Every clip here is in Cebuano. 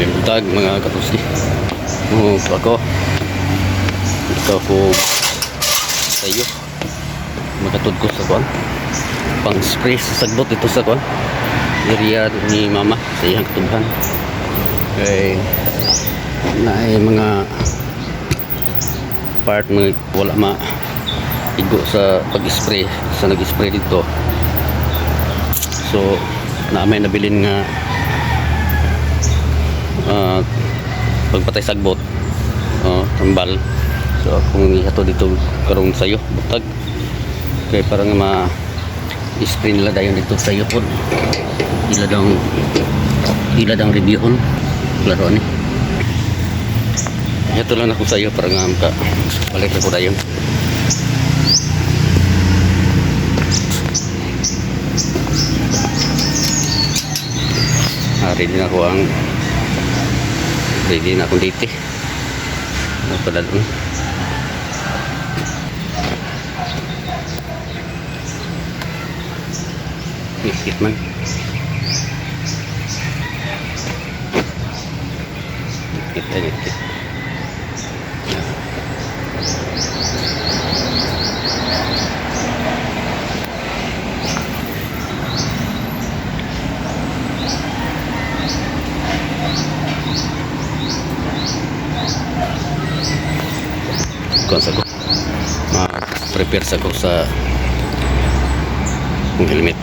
May buntag, mga katusi. Oo, ako. Ikaw ko sa iyo. Makatud ko sa kuan. Pang spray sa sagbot ito sa kuan. Area ni mama sa iyang katubhan. Kay na ay mga part mga wala ma igo sa pag-spray sa nag-spray dito. So, na may nabilin nga pagpatay sagbot, oh, tambal. So kung ihato dito karong sayo butag kay para nga ma spray nila dayon dito sayo pod, ila dang reviewon klaro ni. Ito lang ako sa iyo para nga maka balik ako dayon. Ready na ako ang ready na akong date. Ano pala doon? Iskit man. Iskit na iskit. Kuan sa ko. Ma-prepare sa ko sa kong helmet.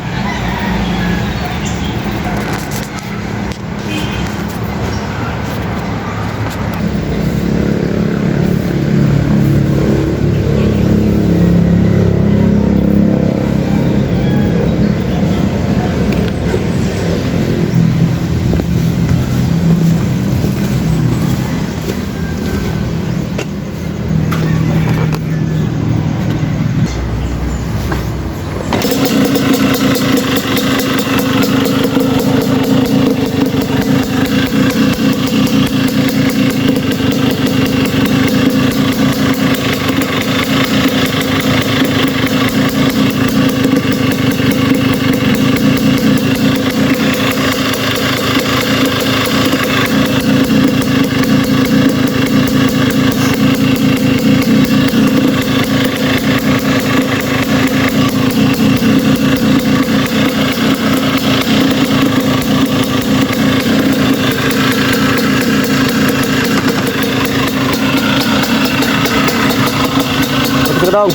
Ito daw.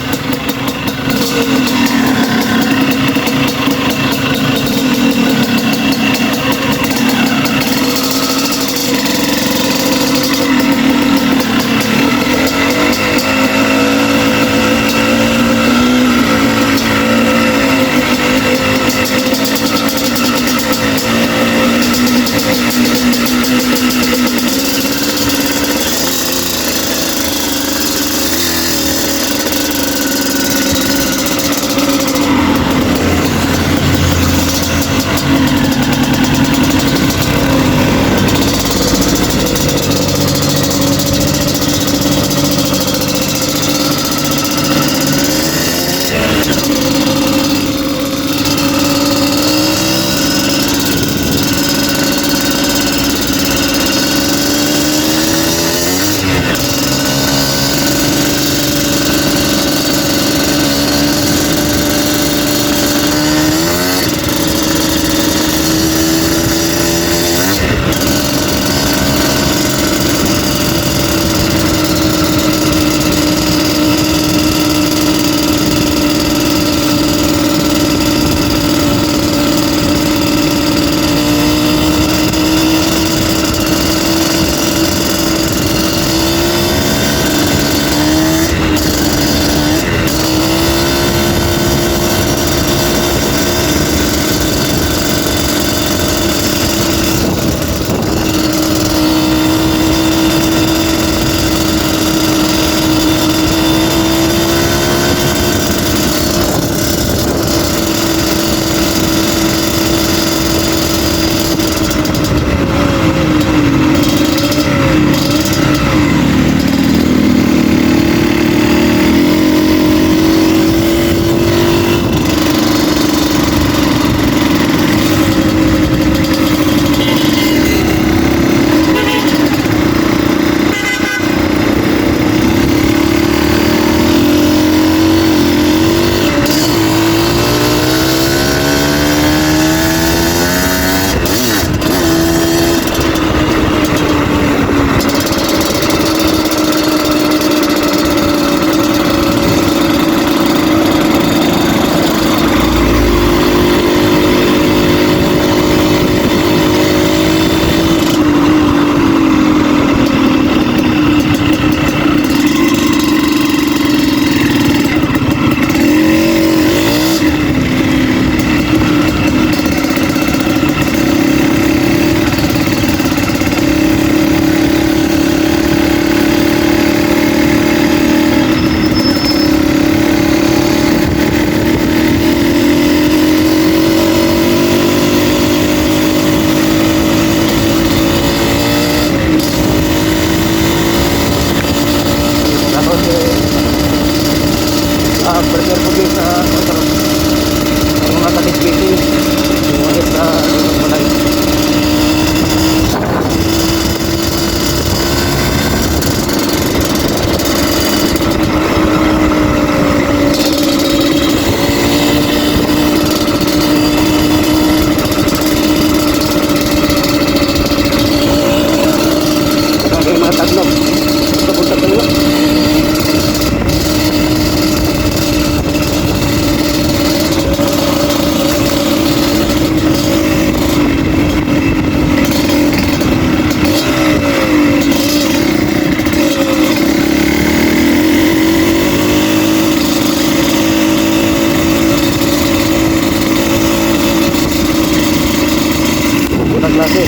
Klase.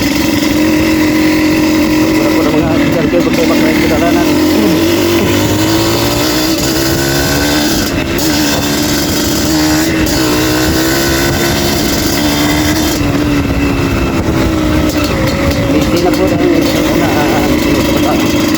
Pagkura ko ng mga sigarilyo, pagkay sa dalanan. Busy na po ang una sa bata.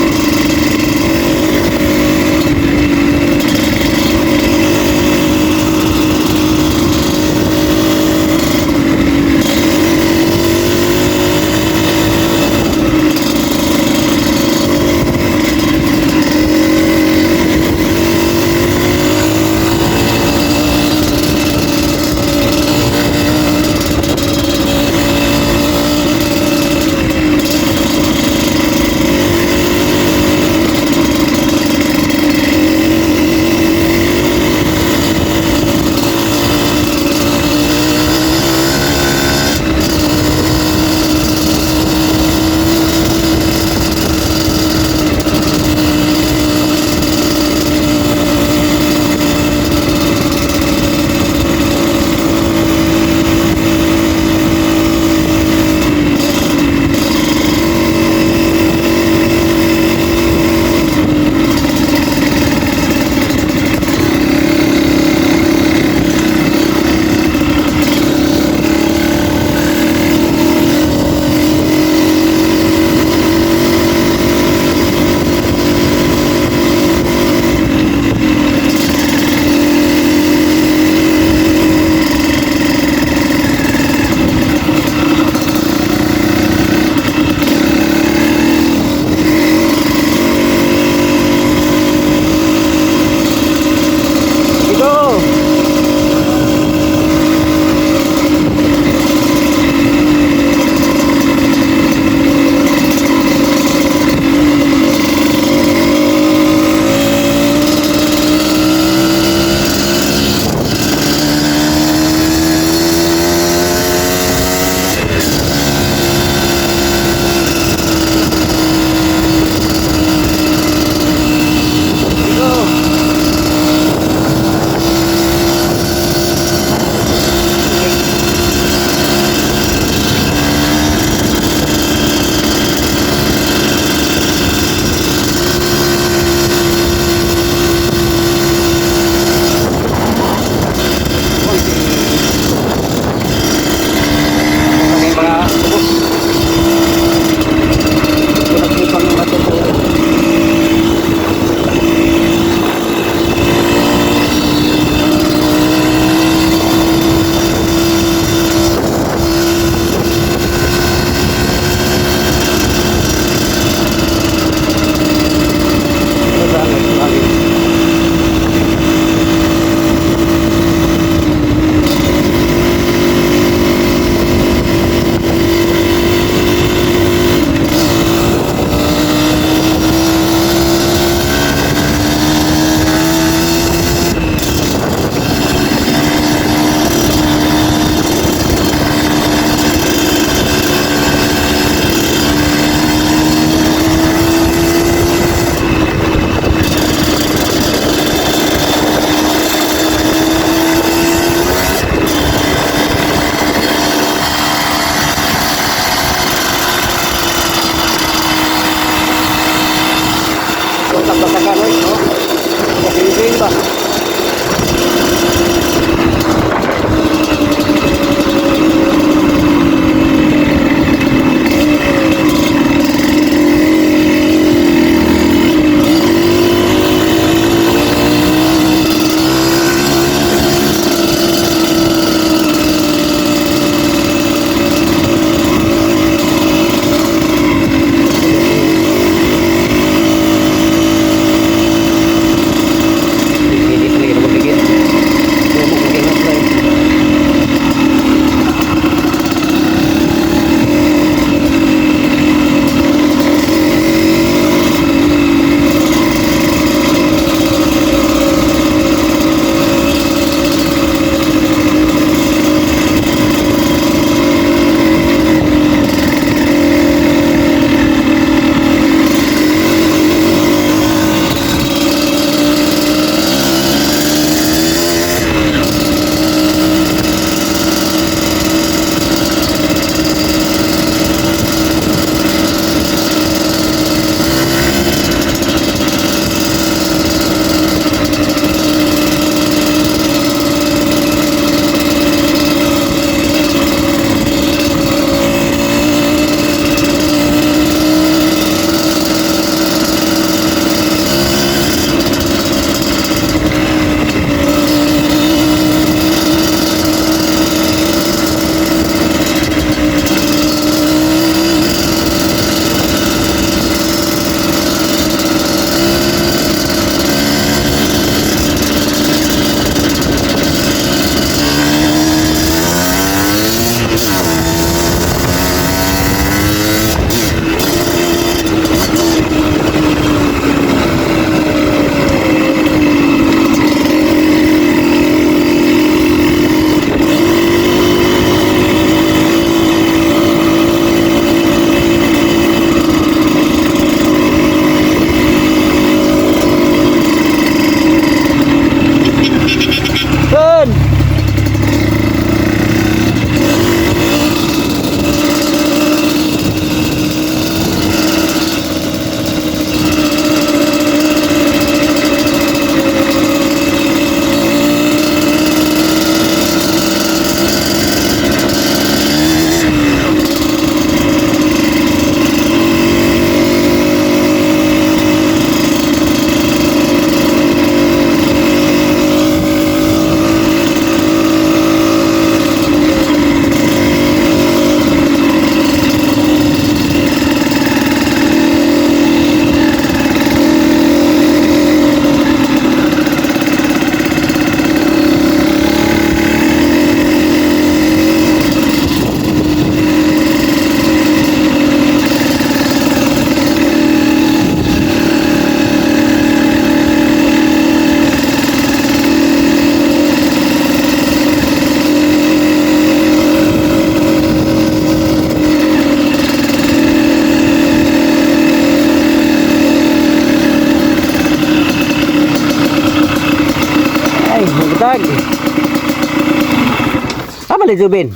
Bali Jubin.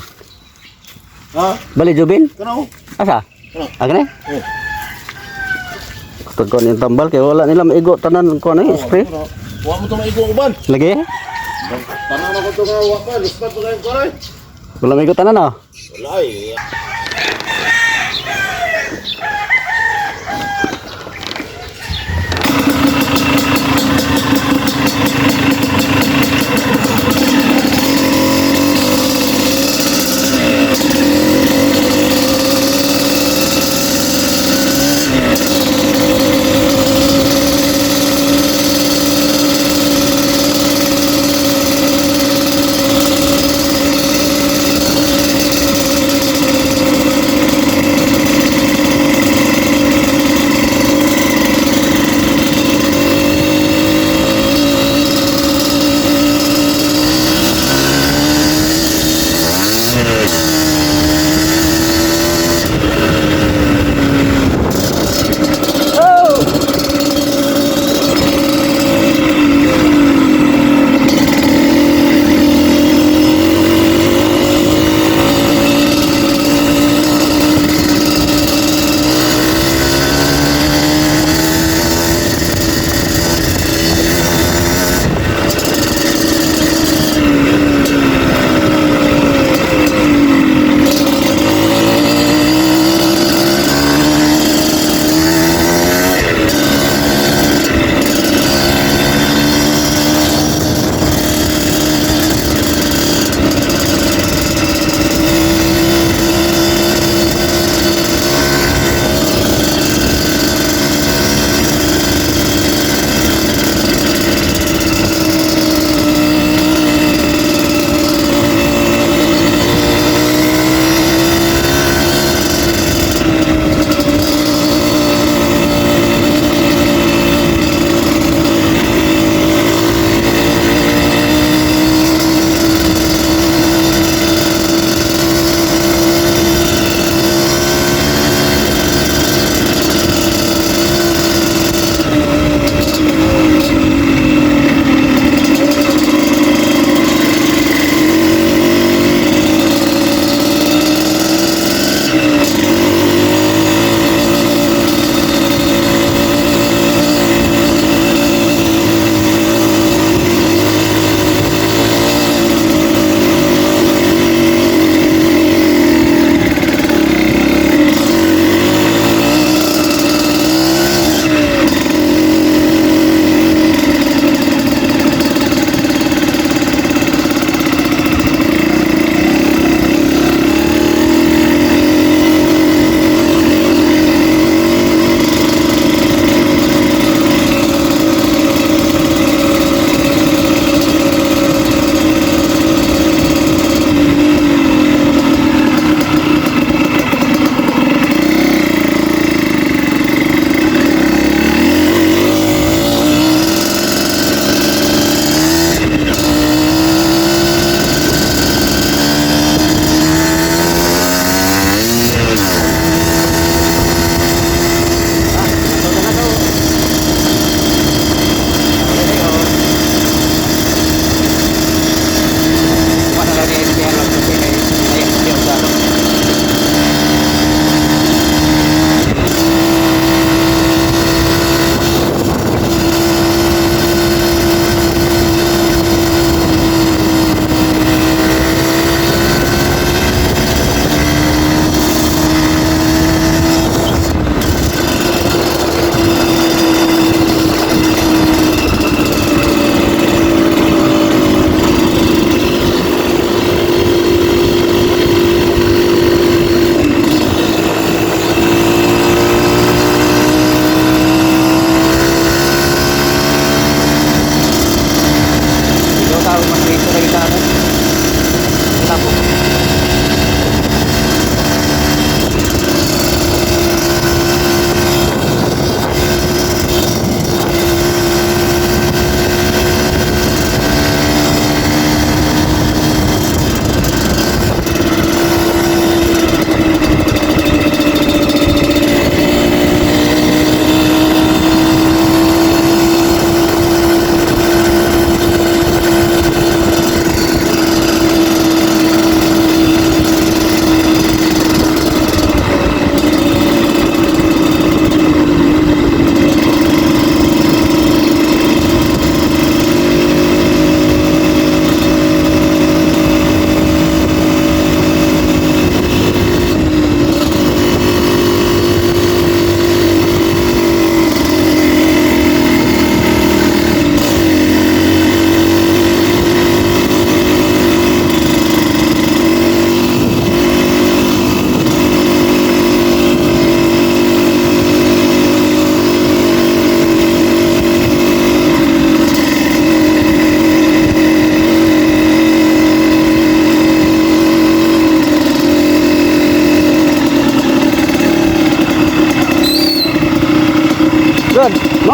Ha? Bali Jubin. Kano? Asa? Kano? Aga na? Oh. Kung kuan yung tambal kay wala nila maigo tanan kuan eh, spray. Wa mo to maigo uban. Lagi? Tanan ako to nga wa pa, lispat to kayo koray. Wala maigo tanan oh. Wala eh.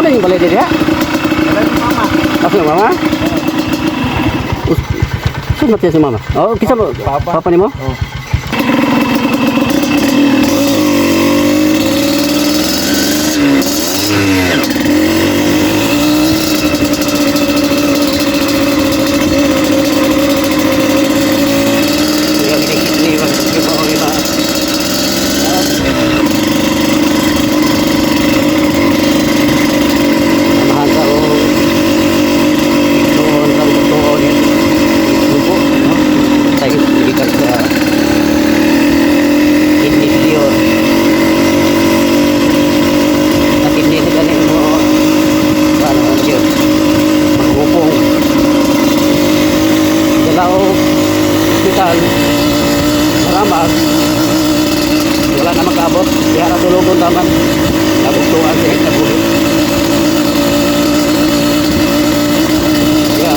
Ano yung balay diri ha? Wala ni mama. Ako yung mama? Saan natin si mama? Oh, kisa mo. Papa. Papa ni mo? Oh. Samahan sa o doon sa tuon lubo, no? Tayo gikan sa kidney failure na kidney na gani mo paano ang yun magupong dala o hospital Maramag, wala na makaabot diha ra tulugon taman nabugtuan sa nabuhi. Ya,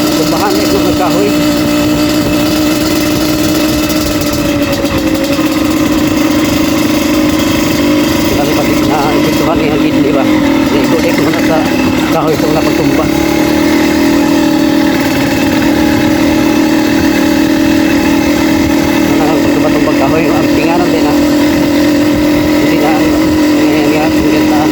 natumbahan na ito nagkahoy. Kasi pag na epektuhan niya ang kidney ba, naigulik mo na sa kahoy sa una pagtumba. Ano ang pagtumba-tumba kahoy, ang tinganan din na. Hindi na ang nangyayari ang gantaan.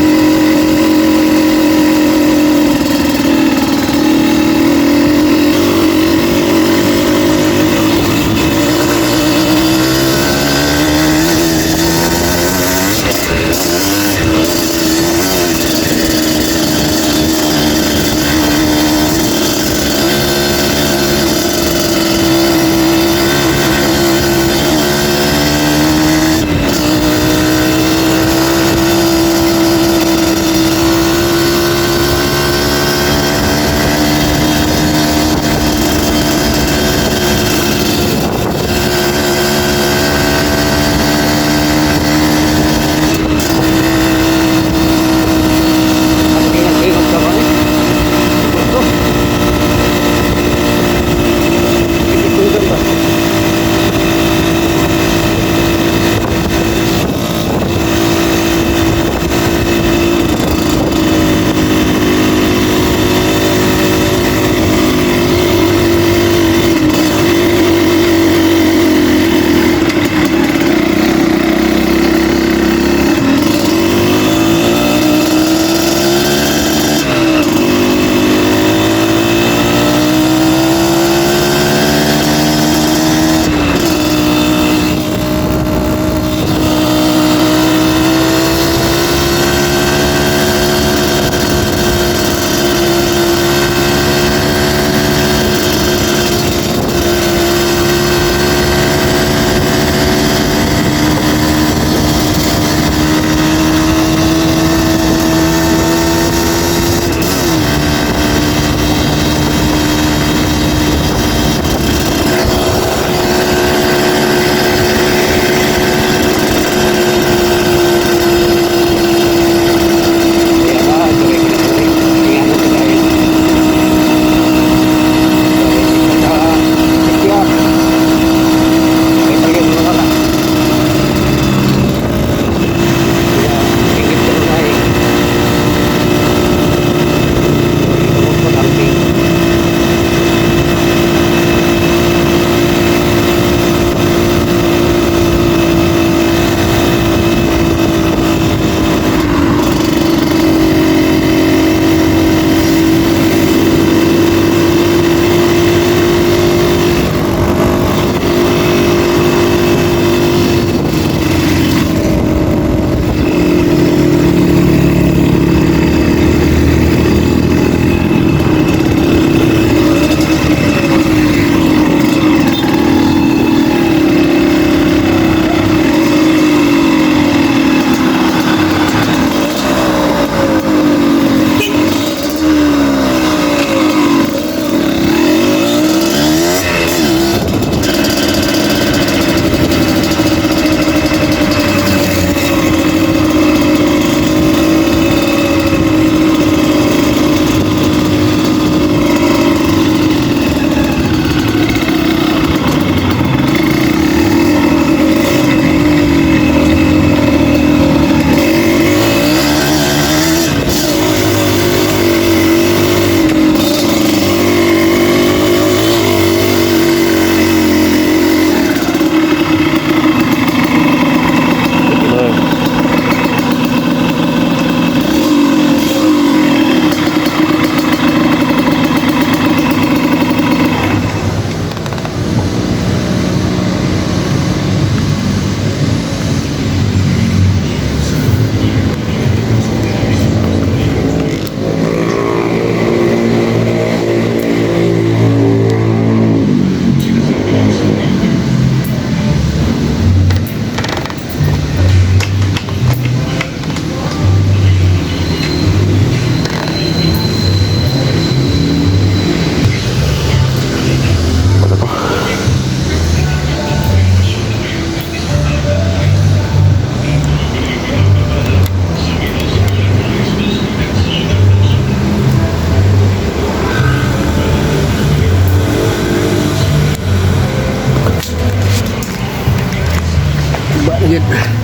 Pagid.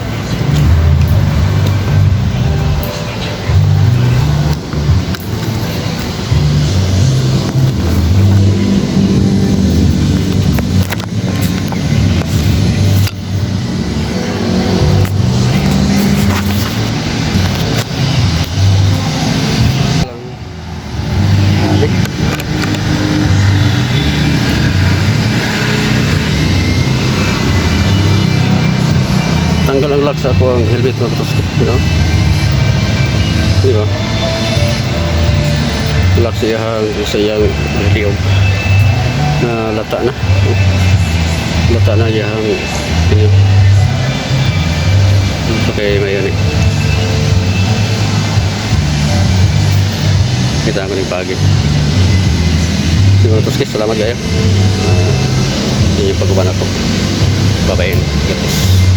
Balik. Tanggal ang lock sa ako ang helmet, mga katoski, no? Di ba? Lock sa iyang liog na lata na. Lata na iyang inyo. Okay, mayon eh. Kita ko ng pagi. Di ba, mga katoski? Salamat kayo. Yun yung pag-uban ako. Bye-bye. God bless.